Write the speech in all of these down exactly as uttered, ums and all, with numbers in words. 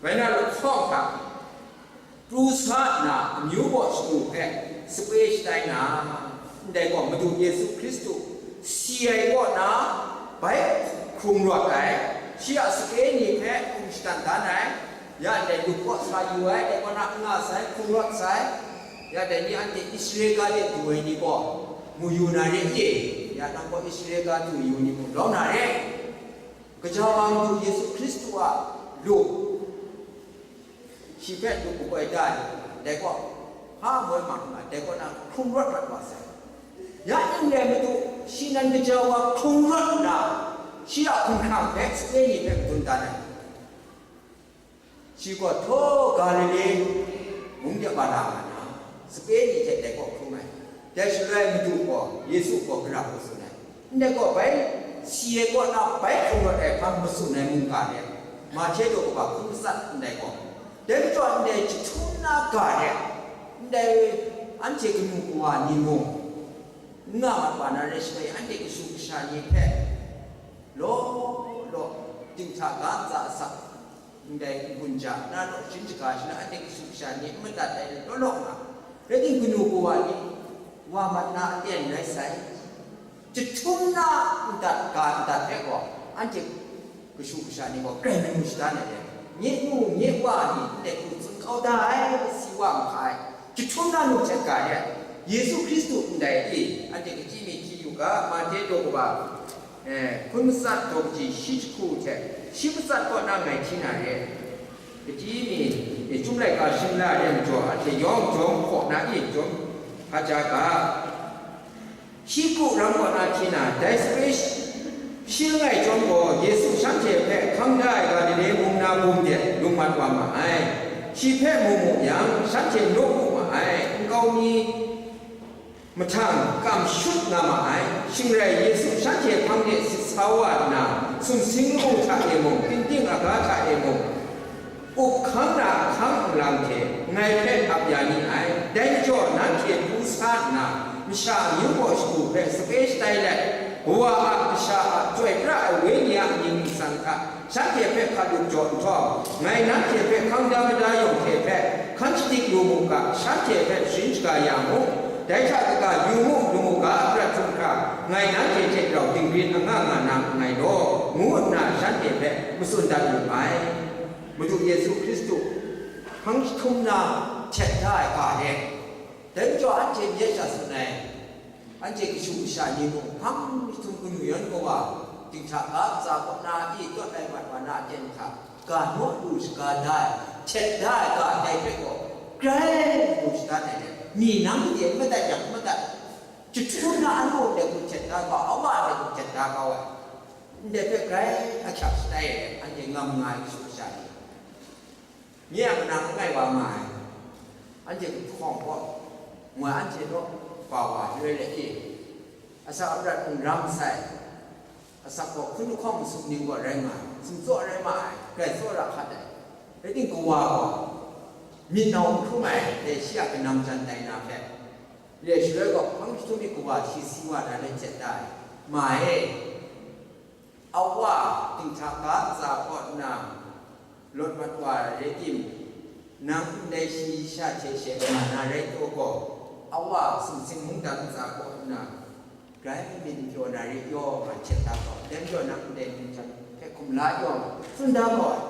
Bai na lahkawng hta, pru sa nna amyu baw shagu hpe sape shatai na, ndai gaw Madu Yesu Hkristu si ai kaw na bai hkrung rawt ai, shi a sape ni hpe hkrung shadan dan ai, ya ndai lup kaw sa yu ai, dai kaw na n nga sai, hkrung rawt sai, ya dai ni anhte Israel ga de du ai ni gaw mu yu na re i? Ya nang gaw Israel ga du yu ni mung lawm na re. Gaja wa Madu Yesu Hkristu a lup shi hpe lup makoi da ai, dai gaw, hpa moi ma nga, dai kaw na hkrung rawt rawt wa sai. Ya ning rai Madu, shi nan gaja wa hkrung rawt nna, shi a hkumhkrang hpe sape ni hpe madun dan ai. Shi gaw htaw Galile mung de ba la nga na, sape ni hte dai kaw hkrung ai. Dai shaloi Madu gaw Yesu gaw gara hku tsun ai. Ndai gaw bai si ai kaw na bai hkrung rawt ai hpang matsun ai mungga de, Mahte daw kaba hkun matsat ndai gaw, dai majaw ndai jahtum na ga de, ndai anhte kanu kawa ni mung n nga mat wa na rai shaloi, anhte kashu kasha ni hpe law law, dinghta ga ntsa asak, ndai n-gun ja na law, sharin shaga sha na, anhte kashu kasha ni n madat ai law law nga, rai timung, kanu kawa ni wa mat na aten rai sai. Jahtum na ndat ga ndat hpe gaw, anhte kashu kasha ni gaw grai mu shadan ai, nye nu nye wa ni ndai hku tsun kau da ai, si wa mahka ai. Jahtum na nu hte ga de, Yesu Hkristu ndai e, anhte kachyi mi hti yu ga, Mahte daw kaba, eh, hkun matsat daw kaji shi jahku hte shi matsat kaw na ngai hti na re. Kachyi mi, eh, Chyum laika shim la re majaw, anhte yawng jawng hkaw na e, jawng hkaja ga, Hpru ram kaw na hti na, dai sape shi langai chyawm gaw, Yesu shanhte hpe hkang da ai Galile mung na bum de lung mat wa ma ai. Shi hpe mu mu yang, shanhte naw wu ma ai, nkau mi mahtang kam shut nga ma ai. Shing rai, Yesu shanhte hpang de sit sa wa nna, sumsing lamu hta e mung, tingting aga hta e mung, up hkang na ahkang nlang hte ngai hpe ap ya ni ai. Dai majaw, nanhte pru sa nna, masha amyu baw shagu hpe sape shatai let, Kawa a Kasha a chyoi pra ai Wenyi a mying ningsang hta shanhte hpe hkat lup jaw nhtawm, ngai nanhte hpe hkang da mada yawng hte hpe hkan shadik lu mu ga, shanhte hpe sharin shaga ya mu. Dai hta kaga, yu mu, lamu ga a prat htum hkra, ngai nanhte hte rau dingrin anga nga na nngai law, ngu nna shanhte hpe matsun dat wu ai. Madu Yesu Hkristu hpang jahtum na htet da ai ga de, dai majaw anhte myit sha tsun ai, anhte kashu kasha ni mung hpang jahtum kanu yan kawa, dinghta ga ntsa kaw na e tawt ai mat wa na aten hta, ga naw lu shaga da ai, htet da ai ga dai hpe gaw, grai mu shadan ai, mi nang made n madat yang n madat, jahtum na anu de hku htet da kau, awa de hku htet da kau ai, ndai hpe grai ahkyak shatai ai, anhte ngam nga ai kashu kasha ni. Nye a manang langai wa nga ai, anhte kahkawng gaw, moi anhte naw ba wa re ai le e, asak aprat n ram sai, asak gaw hkun lahkawng masum ning gaw rai nga ai, sumtsaw rai ma ai, grai tsawra hkat ai. Rai timung, kawa gaw myit nau n hkrum ai, dai shi a kanam jan tai na hpe, le shaloi gaw hpang jahtum myit kawa shi si wa na le htet da ai, ma e. Awa, dinghta ga ntsa kaw nna lawt mat wa rai tim, nang ndai shi sha hte she nga na rai taw gaw, awa sumsing mungdan ntsa kaw nna grai myit n pyaw na re yaw nga htet da gaw, dai majaw nang ndai num htan hpe hkum la yaw nga, tsun da gaw ai,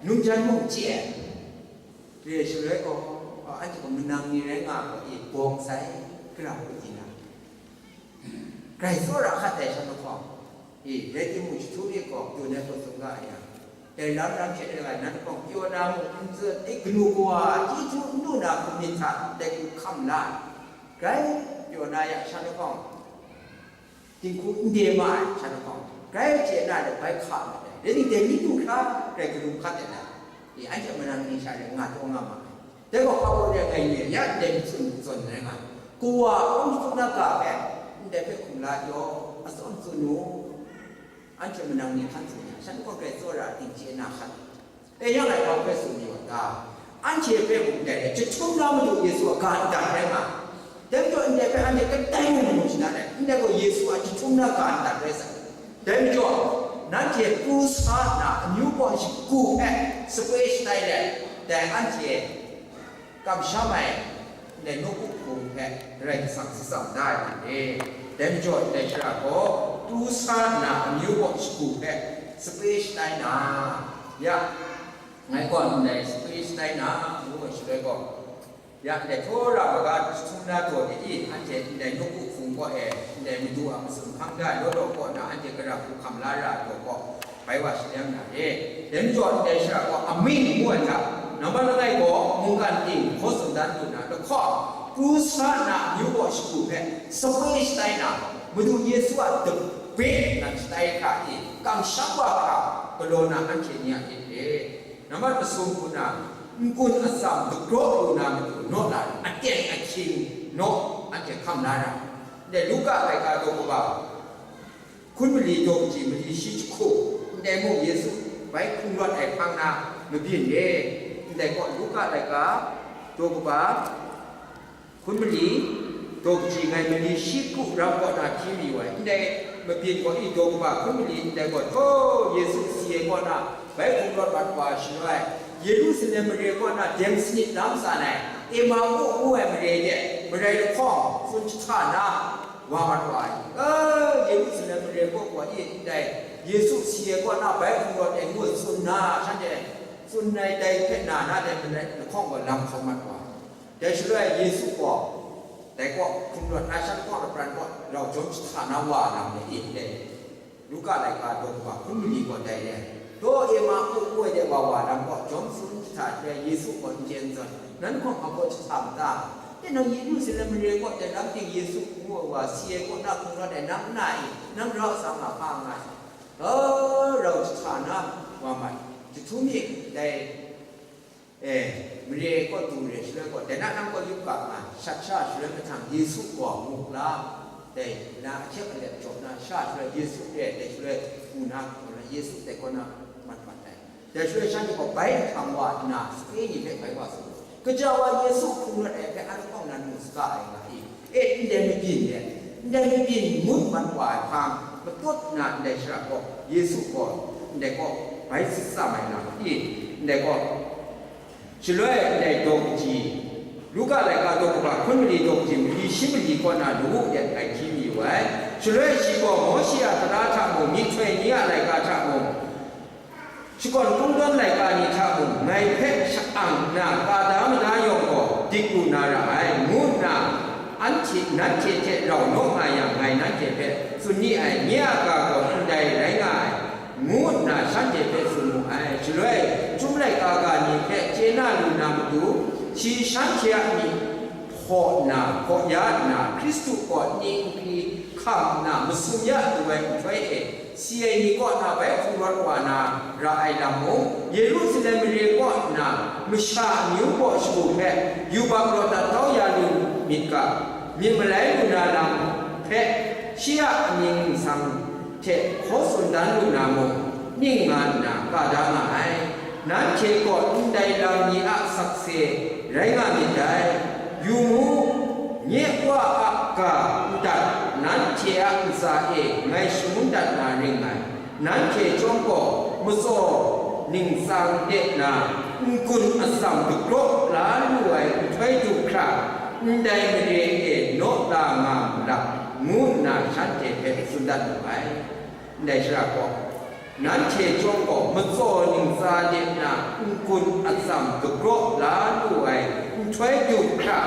num htan mung chye ai. Re ai shaloi gaw, anhte gaw manang ni rai nga ai gaw, e, bawng sai, gara hku di na, grai tsawra hkat ai sha lahkawng, e, rai timung, jahtum myit gaw dun ai hku tsun ga yang, dai lam ram hte rai nga, nan hpawng pyaw na mung n tsun, e, kanu kawa a chyeju n lu na hku myit hta dai hku hkam la ai, grai pyaw na ya sha lahkawng, dinghku n de ma ai sha lahkawng, grai chye na let bai hka mat ai, rai timung, dai ni du hkra grai karum hkat ai na, e, anhte manang ni sha rai nga taw nga ma ai. Dai gaw hpa baw re ai, ngai ni a ya ndai hpung zawn rai nga, kawa a hpung jahtum na ga hpe ndai hpe hkum la pyaw, atsawm tsun u, anhte manang ni hkan tsun ya, shan gaw grai tsawra ting chye na hkan, e, yang ai hpa hpe tsun mayu ai ta? Anhte hpe mung dai jahtum na Madu Yesu a ga ndat rai nga, dai majaw ndai hpe anhte kadai mung manu shadan ai, ndai gaw Yesu a jahtum na ga ndat rai sai. Dai majaw, nanhte pru sa nna amyu kaw shagu hpe sape shatai let, dai anhte kamsham ai ndai nawku hpung hpe Karai Kasang shatsam da ai lam e. Dai majaw ndai shara gaw, pru sa nna amyu gaw shagu hpe sape shatai na, ya, ngai gaw ndai sape shatai na, ngu ai shaloi gaw, ya, ndai hkawra maga jahtum na daw de i, anhte ndai nawku hpung kaw e, ndai Madu a matsun hkang da ai law law kaw na, anhte gara hku hkam la ra ai gaw, bai wa shalem na re. Dai majaw ndai shara gaw amying ngu ai hta, nambat langai gaw mungkan ting hkaw tsun dan lu na, lahkawng pru sa na amyu gaw shagu hpe sape shatai na, Madu Yesu a dabe nan shatai hkra i, kamsham wa hkra galaw na anhte ni a myit re. Nambat masum hku na, n-gun atsam dagraw lu na matu naw na, aten ahkying naw anhte hkam la ra. Ndai Luka laika daw kaba hkun mali daw kaji mali shi jahku, ndai mung Yesu bai hkrung rawt ai hpang na mabyin re. Ndai gaw Luka laika daw kaba hkun mali daw kaji ngai mali shi hku ram kaw na hti mayu ai. Ndai mabyin gaw i daw kaba hkun mali ndai gaw, htaw Yesu si ai kaw na bai hkrung rawt mat wa ai shaloi, Yerusalem mare kaw na deng sanit lam san ai, Emau ngu ai mare de marai lahkawng tsun jahta na wa mat wa ai. E, Yerusalem mare kaw wa i ndai Yesu si ai kaw na bai hkrung rawt ai ngu tsun na, shanhte tsun ai dai hpe na na dai marai lahkawng gaw lam hkawm mat wa ai. Dai shaloi Yesu gaw dai kaw hkrung rawt na shan kaw lapran kaw rau jawm jahta na wa na made e, ndai Luka laika daw kaba hkun mali gaw dai re. Daw e ma u u ai de wa wa lam kaw jawm tsun jahta jai, Yesu gaw n chye n zawn, "Nanhte hkawm hpa kaw jahta ma ta? Tinang Yerusalem mare kaw dai lam ting Yesu ngu ai wa si ai kaw na hkrung rawt ai nang n na i? Nang rau sa nga hpa nga ai? Rau jahta na wa mai, jahtum mi dai." E, mare kaw du re shaloi gaw, dai na nang kaw yup ga nga, shat sha shaloi mahtang Yesu gaw muk la, dai na ahkyep alep jaw na sha shaloi Yesu re, dai shaloi du na hkrum na Yesu dai kaw na mat mat ai. Dai shaloi shanhte gaw bai nhtang wa nna, sape ni hpe bai wa su. Kaja wa Yesu hkrung rawt ai hpe an hkawng nan mu saga ai nga i? E, ndai mabyin de, ndai mabyin ngut mat wa ai hpang matut na ndai shara gaw, Yesu gaw ndai kaw bai shatsam ai lam i, ndai kaw, shaloi ndai daw kaji, Luka laika daw kaba hkun mali daw kaji mali shi mali kaw na lawu de ngai hti mayu ai. Shaloi shi gaw Mawshe a tara hta mung, myihtoi ni a laika hta mung, shakawn kungdawn laika ni hta mung ngai hpe sha-ang nna ka da mada yawng gaw dik lu na ra ai, ngu nna anhte, nanhte hte rau naw nga yang, ngai nanhte hpe tsun ni ai, nye a ga gaw ndai rai nga ai, ngu nna shanhte hpe tsun mu ai. Shaloi, chyum laika ga ni hpe chye na lu na matu, shi shanhte a myit hpaw nna, hpaw ya nna, Hkristu kaw ning nkri hkam nna, masum ya lu ai nhtoi e, si ai ni kaw na bai hkrung rawt wa na ra ai lam mung, Yerusalem mare kaw nna masha amyu gaw shagu hpe yubak rawt dat kau ya lu myit ga, myit malai lu na lam hpe shi a amying ningsang hte hkaw tsun dan lu na mung, ning nga nna ka da nga ai. Nanhte gaw ndai lam ni a sakse rai nga myit dai. Yu mu, nye Wa a ga ndat nanhte a ntsa e ngai shangun dat na ring ngai. Nanhte chyawm gaw matsaw ningsang de na n-gun atsam dagraw la lu ai nhtoi du hkra, ndai mare e naw la nga mu lam, ngu nna shanhte hpe tsun dat mu ai. Ndai shara gaw, nanhte chyawm gaw matsaw ningsang de na n-gun atsam dagraw la lu ai nhtoi du hkra,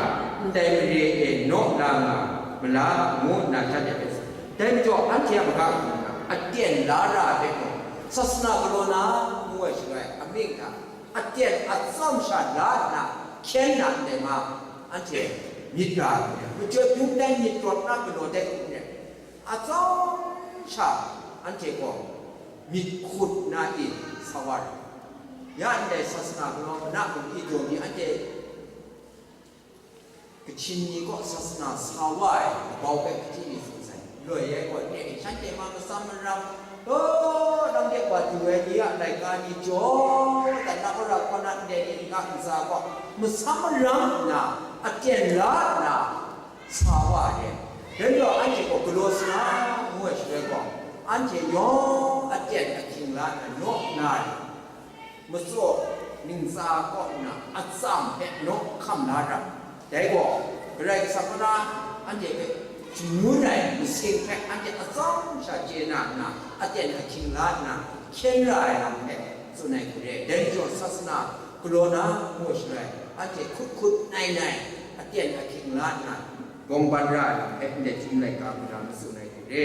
ndai mare e naw la nga ma la, ngu nna shanhte hpe tsun. Dai majaw, anhte a maga hkrum na, aten la ra ai hpe mung, sasana galaw na ngu ai shaloi, amying hta aten atsawm sha la nna, hkyen na ndai ma, anhte myit ra ai hku, machyoi hpung dai myit rawt na galaw dai hku, atsawm sha anhte gaw myit hkut na e sa wa ai. Ya ndai sasana galaw mana mung e daw mi anhte Kachin ni kaw sasana sa wa ai kabau hpe hkachyi mi tsun sai. Loi ai gaw, nye, shanhte ma matsam maram, dawdan de wa du ai ni a laika ni jaw, dan na wora kaw na ndai ni n-ga ntsa gaw, matsam maram nna, aten la nna, sa wa ai. Dai majaw, anhte gaw galaw sa na ngu ai shaloi gaw, anhte yawng aten ahkying la nna, naw na ai. matsaw ntsa kaw nna atsam hpe naw hkam la ra. Dai gaw, Karai Kasang kaw na anhte hpe shangun ai masing hpe anhte atsam sha chye na nna, aten ahkying la nna, hkyen ra ai lam hpe tsun ai hku re. Dai majaw, sasana galaw na maw shaloi, anhte hkut hkut nai nai, aten ahkying la nna, bawng ban ra ai lam hpe ndai chyum laika hku na matsun ai hku re.